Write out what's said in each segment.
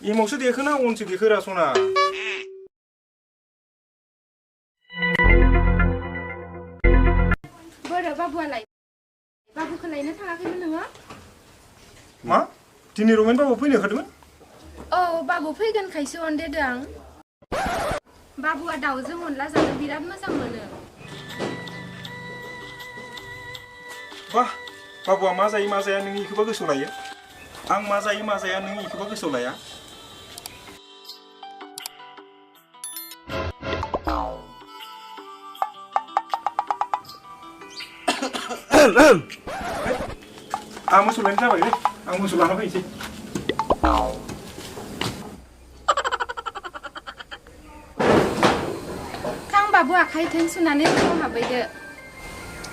एमावसो देखोना अनसो देखोरा सना बोरो बाबुआलाय बाबुखौ लायनो थाङाखैमोन नोङो मा दिनै रमेन बाबु फैनो ओंखारदोंमोन औ बाबु फैगोनखायसो अनदेरदों आं बाबुआ दाउजों अनला जानो बिराद मोजां मोनो वाह बाबुआ मा जायो मा जाया नों इखौबा गोसोआव लायो आं मा जायो मा जाया नों इखौबा गोसोआव लाया आं मोसौ लायनो जाबाय लै आं मोसौ लाना फैनोसै थां बाबु आखाइ थोन सुनानै रुमाव हाबैदो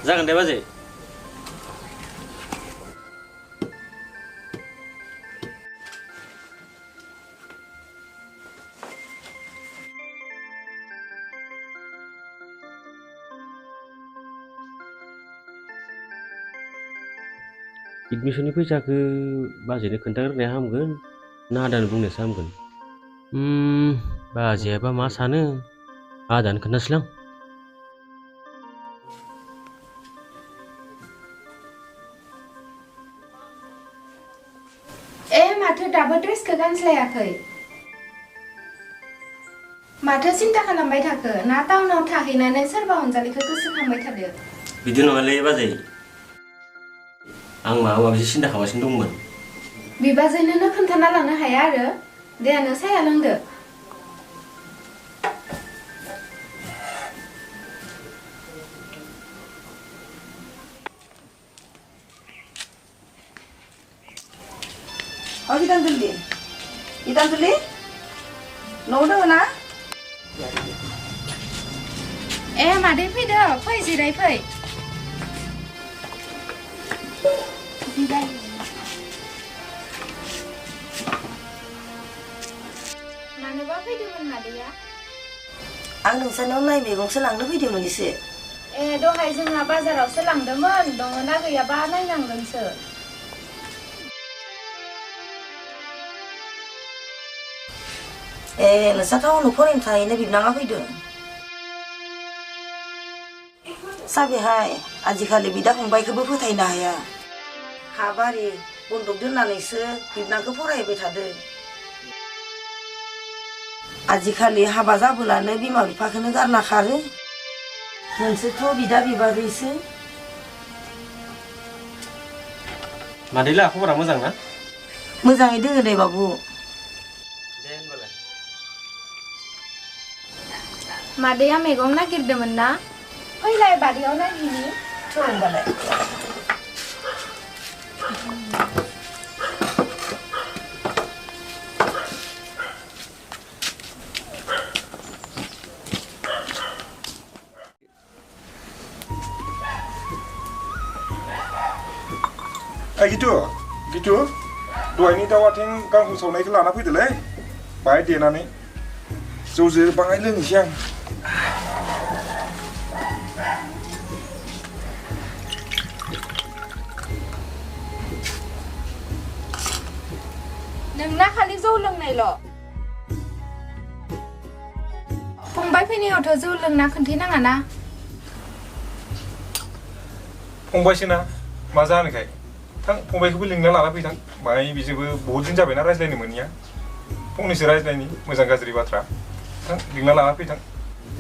जागोन दे बाजै एडमिसननि फैसाखौ बाजैनो खोन्थाग्रोनाया हामगोन ना आदानो बुंनायासो हामगोन बाजैयाबा मा सानो आदानो खोन्थासैलां माथो दाबो ड्रेसखौ गानस्लायाखै माथो सिन्था खालामबाय थाखो ना टाउनाव थाहैनानै सोरबा अनजालिखौ गोसोखांबाय थादो बिदि नङालै बाजै आं माबा माबिसो सिन्था खालामगासिनो दंमोन बिबाजैनोनो खोन्थाना लानो हाया आरो देयानो साया लोंदो Gitanjali न'आव दङ ना मादै फैदो फै जिराय फै मानोबा फैदोंमोन मादैया आं नोंसानाव माइ मैगंसो लांनो फैदोंमोन एसे दहाय जोंहा बाजारावसो लांदोंमोन दङना गैयाबा नायनांगोनसो नोंसा टाउनाव फरायनो थाहैनो बिबनाङा फैदों साबेहाय आजिखालि बिदा फंबायखौबो फोथायनो हाया हा बारि बन्दक दोननानैसो बिबनांखौ फरायबाय थादों आजिखालि हाबा जाबोलानो बिमा बिफाखौनो गारना खारो नोंसोरथ' बिदा बिबाजैसो मादैला खबरा मोजां ना मोजाङै दोङो दे बाबु दे होनबालाय मादैया मैगं नागिरदोंमोन ना फैलाय बारियाव नागिरनि होनबालाय gitu दहायनि दाउ आथिं गांखं सावनायखौ लाना फैदोलै बाहाय देनानै जौजो बाङाय लोंनोसै आं नोंना खालि जौ लोंनायल' फंबाय फैनायावथ' जौ लोंना खोन्थानाङा ना फंबायसोना मा जानोखाय थां फंबायखौबो लिंना लाना फैथां बाहाय बिजोंबो बहुत दिन जाबायना रायज्लायनो मोनिया फंनैसो रायज्लायनि मोजां गाज्रि बाथ्रा थां लिंना लाना फैथां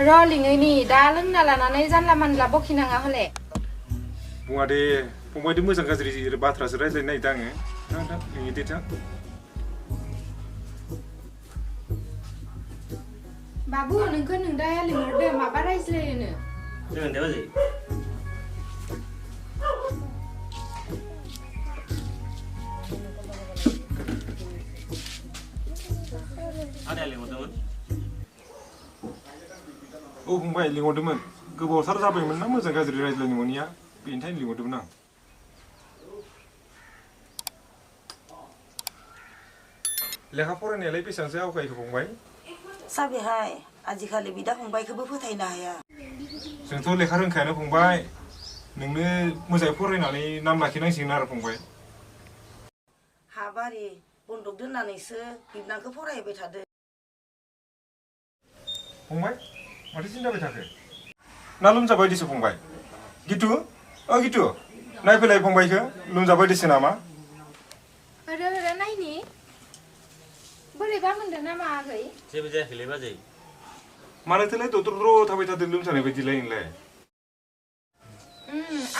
र' लिङैनि दा लोंना लानानै जानला मानला बखिनाङा हले बुङा दे फंबायजों मोजां गाज्रि बाथ्रासो रायज्लायनो नागिरदों आङो थां थां लिङैदे थां बाबु नोंखौ नोंदाया लिंहरदो माबा रायज्लायोनो जागोन दे बाजै आदाया लिंहरदोंमोन औ फंबाय लिंहरदोंमोन गोबावथार जाबायमोन ना मोजां गाज्रि रायज्लायनो मोनिया बेनि थाखायनो लिंहरदोंमोन आं लेखा फरायनायालाय बेसेबांसो आवगायखो फंबाय साबेहाय आजिखालि बिदा फंबायखौबो फोथायनो हाया जोंथ' लेखा रोंखायानो फंबाय नोंनो मोजाङै फरायनानै नाम लाखिनांसिगोन आरो फंबाय हा बारि बन्दक दोननानैसो बिबनांखौ फरायहोबाय थादो। फंबाय माथो सिन्था जाबाय थाखो ना लोमजाबायदिसो फंबाय गितु गितु नायफैलाय फंबायखो लोमजाबायदिसो नामा ओरो नायनि बोरैबा मोनदों नामा आगै जेबो जायाखैलै बाजै मानोथोलाय दद्र' थाबाय थादों लोमजानाय बायदिलाय नोंलाय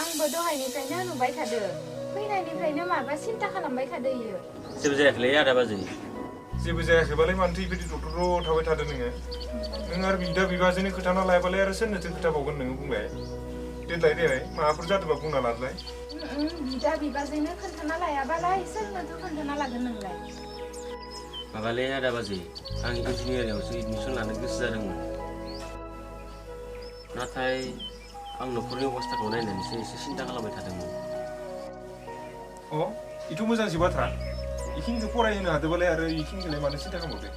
आंबो दहायनिफ्रायनो नुबाय थादों फैनायनिफ्रायनो माबा सिन्था खालामबाय थादों इयो जेबो जायाखैलै आदा बाजै जेबो जायाखैबालाय मानोथो बेबायदि दद्र' थाबाय थादों नोङो नों आरो बिदा बिबाजैनो खोथाना लायाबालाय आरो सोरनोथो खोथाबावगोन नोङो बुंलाय देलाय माबाफोर जादोंबा बुंना लादोलाय बिदा बिबाजैनो खोन्थाना लायाबालाय सोरनोथो खोन्थाना लागोन नोंलाय माबालै आदा बाजै आं इन्जिनियारिंआवसो एडमिसन लानो गोसो जादोंमोन नाथाय आं न'खरनि अबस्थाखौ नायनानैसो एसे सिन्था खालामबाय थादोंमोन इथ' मोजांसो बाथ्रा इखिनिखौ फरायहोनो हादोंबालाय आरो इखिनिखौलाय मानो सिन्था खालामबावदो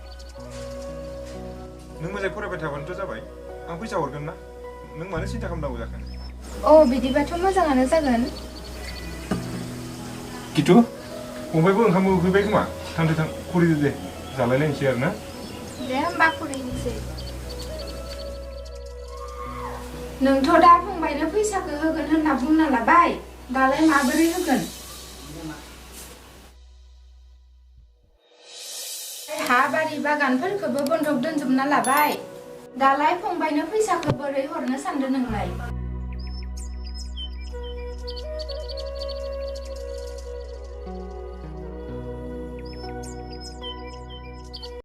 नों मोजाङै फरायबाय थाबानोथ' जाबाय आं फैसा हरगोन ना नों मानो सिन्था खालामनांगौ जाखो बिदिबाथ' मोजाङानो जागोन गितु फंबायबो ओंखाम उखैबाय खोमा थां खुरैदो दे जालायलायनोसै आरो ना दे होमबा खुरैनोसै नोंथ' दा फंबायनो फैसाखौ होगोन होनना बुंना लाबाय दालाय माबोरै होगोन हा बारि बागानफोरखौबो बन्दक दोनजोबना लाबाय दालाय फंबायनो फैसाखौ बोरै हरनो सानदों नोंलाय